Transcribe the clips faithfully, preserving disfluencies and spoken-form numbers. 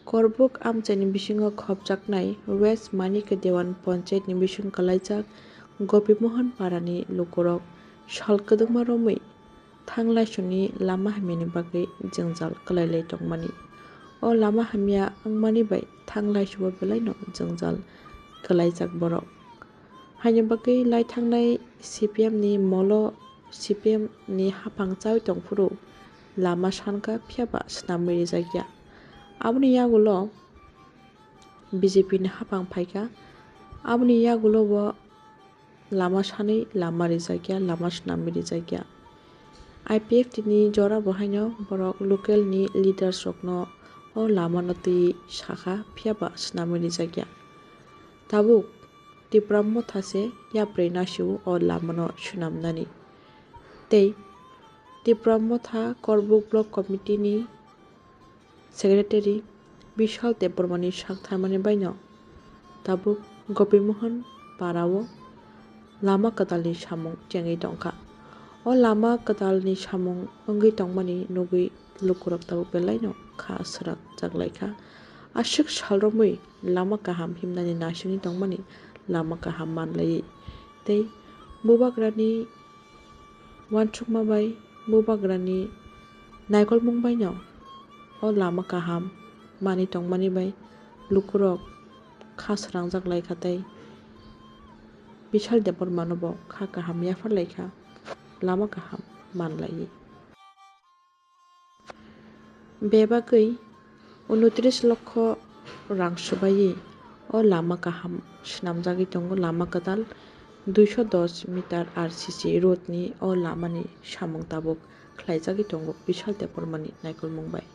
Korbuk amchaini bisingo khopjaknai West Manika Dewan Panchayat ni bising kwlaijak Gopimohon Parani lukurok sal kwdwkma romwi thang laisuni lama hamyani bagwi jwngjal kwlailai tongmani. O lama hamya wngmani bai thang laisubo belaino jwngjal kwlaijak borok. Haini bagwi lai thangnai C P M ni molo C P M ni haphang chawi tongphuru lama sankha, phiyaba swnamwi rijakya. Aboni yagulo B J P ni haphang phaikha. Aboni yagulo bo lama sanwi lama rijakya, lama swnamwi rijakya. I P F T ni jora bo haino borok local ni leaders rokno o lama no twi sakha, phiyaba swnamwi rijakya. Tabuk Tipra Motha se yapri nasio o lama no swnamnani. Tei Tipra Motha Korbuk Block Committee ni Secretary Bishal Debbarmani sak tharmani baino tabuk Gopimohon Parao lama kwtalni samung chengwi tongkha. O lama kwtalni samung wngwi tongmani nugwi lukurok tabuk belaino kha swrak jak laikha. Aswk sal romwi lama kaham himnani naisingwi tongmani lama kaham manlaiwi tei bubagrani uansukma bai bubagrani naikolmung baino o lama kaham manwi tongmani bai lukurok kha srangjak laikha tei Bishal Debbarmano bo kha kaham yaphar laikha, lama kaham manlaiwi. Bebagwi unotris lokho rang swbaiwi o lama kaham swnamjagwi tongo, lama kwtal duiso dos meter R C C road ni o lama ni samung tabuk khlaijagwi tongo Bishal Debbarma ni naikolmung bai.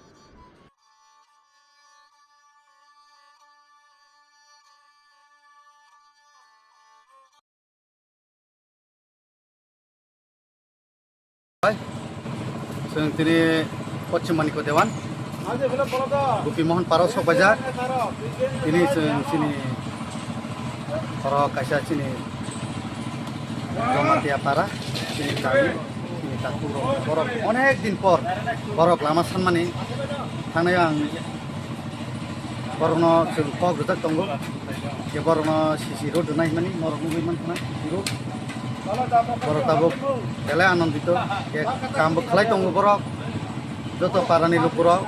Chwng tini Poschim Manikya Dewan, Gopimohon Para sok bajar. Tini chwng chini oro kaisa chini Jamatia Para, chini kami, chini takhuk rok. Borok onek din por borok lama sanmani thangnai ang. Borokno chwng kok rijak tongo. Je borokno C C road rwnai hwnmani norok nugwi mankha na C C road. Borok tabuk belai anondito. Je kambo khlai tongo borok. Joto parani lukurok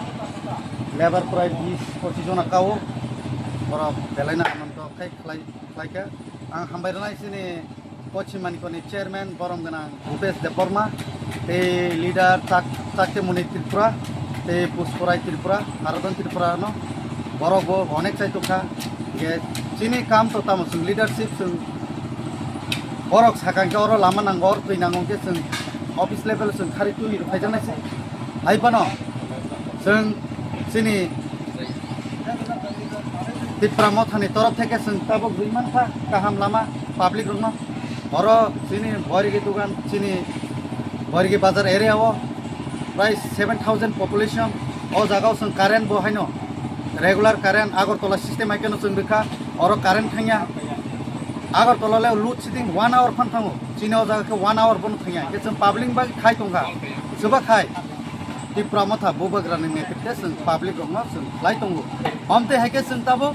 lebar prai bis pochis jona kao. Borok belaino anondo khai khlai, khlaikha. Ang hambai rwnai chini Poschim Manikya ni chairman borom gwnang Bhupesh Debbarma, tei leader Chak-, Chakti Muni Tripura, tei Pushporai Tripura, Haradhan Tripura no borok bo onek chai tongkha. Ge chini kam to tamo chwng leadership chwng borok sakang khe oro lama nango, oro twi nango khe chwng office level chwng khari twi rw phaijaknai se. Hai phano chwng chini Tipra Mothani torof theke chwng tabuk rwi mankha kaham lama public rokno. Oro chini Boirigi dugan, chini Boirigi bazar area o prai seven thousand population. O jaga o chwng current bo haino regular current Agartala system hai kheno chwng rwkha, oro current thangya. Agartala le load shedding one hour phan thango, chini o jaga khe one hour bono thangya. Khe chwng public bai khai tongkha, chuba khai. Tipra Motha bubagrani netrite chwng public rokno chwng khlai tongo. Omtwi hai khe chwng tabuk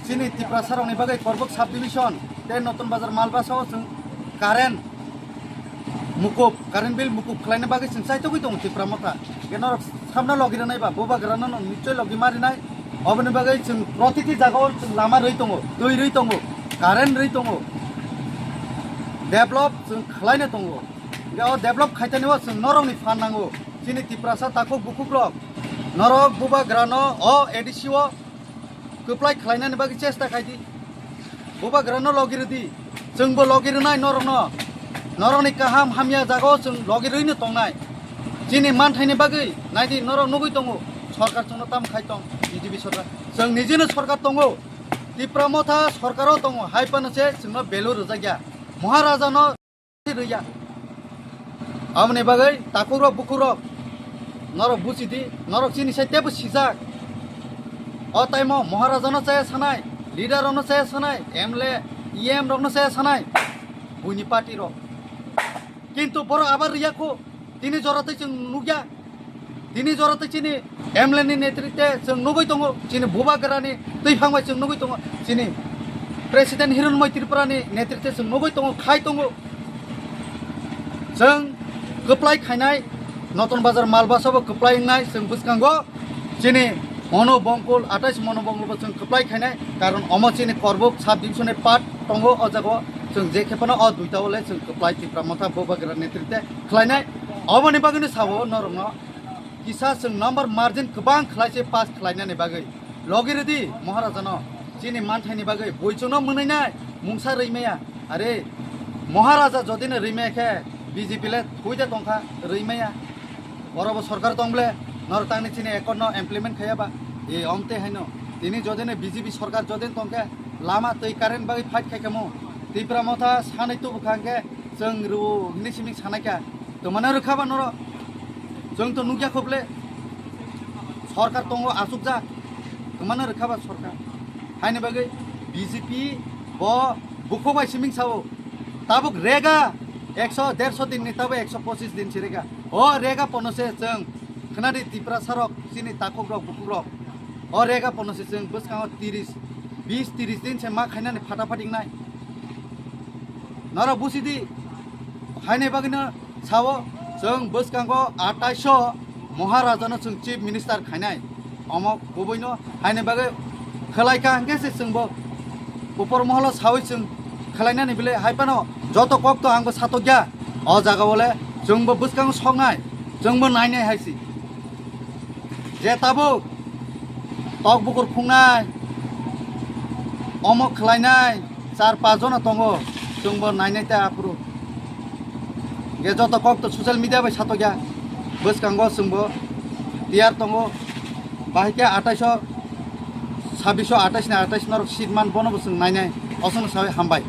chini Tiprasa rokni bagwi Korbuk subdivision tei Notun Bazar Malbasa o chwng current mukup, current bill mukup khlaina bagwi chwng chaitogwi tongo Tipra Motha. Khe norok samno logi rwnai ba, bubagrano no nichoi logi marinai. Oboni bagwi chwng protiti jaga o chwng lama rwi tongo, twi rwi tongo, current rwi tongo, develop chwng khlaina tongo. Hingke o develop khaitani o chwng norokni phan nango. Chini Tiprasa takhuk bukhuk rok, norok bubagrano o A D C o kwplai khlainani bagwi chesta khaidi. Bubagrano logi rwdi, chwngbo logi rwnai norokno. Norokni kaham hamya jaga o chwng logi rwino tongnai. Chini manthaini bagwi naidi norok nugwi tongo, sorkar chwngno tamo khai tong B J P sorkar. Chwng nijino sorkar tongo, Tipra Motha sorkar o tongo, hai phano se chwngno value rwjakya. Maharajano rwya. Aboni bagwi takhukrok bukhukrok norok buchidi, norok chini sai teibo sijak. O time o Maharajano chaya sanai, leader rokno chaya sanai, M L A, E M rokno chaya sanai, buini party rok. Kintu borok abar rwya kho, tini jora tei chwng nukya. Tini jora tei chini M L A ni netritwe chwng nugwi tongo, chini bubagrani twiphang bai chwng nugwi tongo, chini President Hironmoi Tripura ni netritwe chwng nugwi tongo, khai tongo. Chwng kwplai khainai, Noton Bazar Malbasa bo kwplai wngnai, chwng bwskango chini Monobongkul, atais Monobongkul bo chwng kwplai khainai, karon omo chini Korbuk sub division ni part tongo, o jaga o chwng je khe phano o duita o le chwng kwplai Tipra Motha bubagra netritwe khlainai. Oboni bagwino sao norokno kisa chwng number margin kwbang khlai se pass khlainani bagwi. Logi rwdi Maharajano chini manthaini bagwi buichukno mwnainai mungsa rwi maya. Are Maharaja jodino rwi maya khe B J P le thwi de tongkha, rwi maya. Oro bo sorkar tong ble, norok tangni chini accord no implement khaiya ba? E omte haino. Tini jodino B J P sorkar jodin tongkhe lama twi current bagwi fight khai kamo. Tipra Motha sanai tubu kha hwnkhe chwng rw hinwi simi sanai kha. Twmano rwkha ba norok? Chwng to nukya kho ble. Sorkar tongo achukjak. Twmano rwkha ba sorkar? Haini bagwi B J P bo bukhuk bai siming sao. Tabuk rega ekso, derso din ni, tabuk ekso pochis din si rega. O rega pono se chwng khnadi Tiprasa rok, chini takhuk rok, bukhuk rok. O rega pono se chwng bwskango tiris, bis tiris din se ma khainani phata phatingnai. Norok busi di, haini bagwino sao chwng bwskango atais o Maharajano chwng Chief Minister khainai. Omo kubuino haini bagwi khwlaikha hwnkhe se chwngbo upor moholo sawi chwng khwlainani bile hai phano joto kok to angbo satokya. O jaga o le chwngbo bwskango soknai, chwngbo nainai hai se. Je tabuk tok bukur khungnai, omo khlainai, char pas jona tongo, chwngbo nainai ta aphuru. Ge joto kok to social media bai satokya, bwskango chwngbo tiyar tongo, bahai khe atais o, sabbish o atais ni atais norok seat man bono bo chwng nainai, osongno sawi hambai.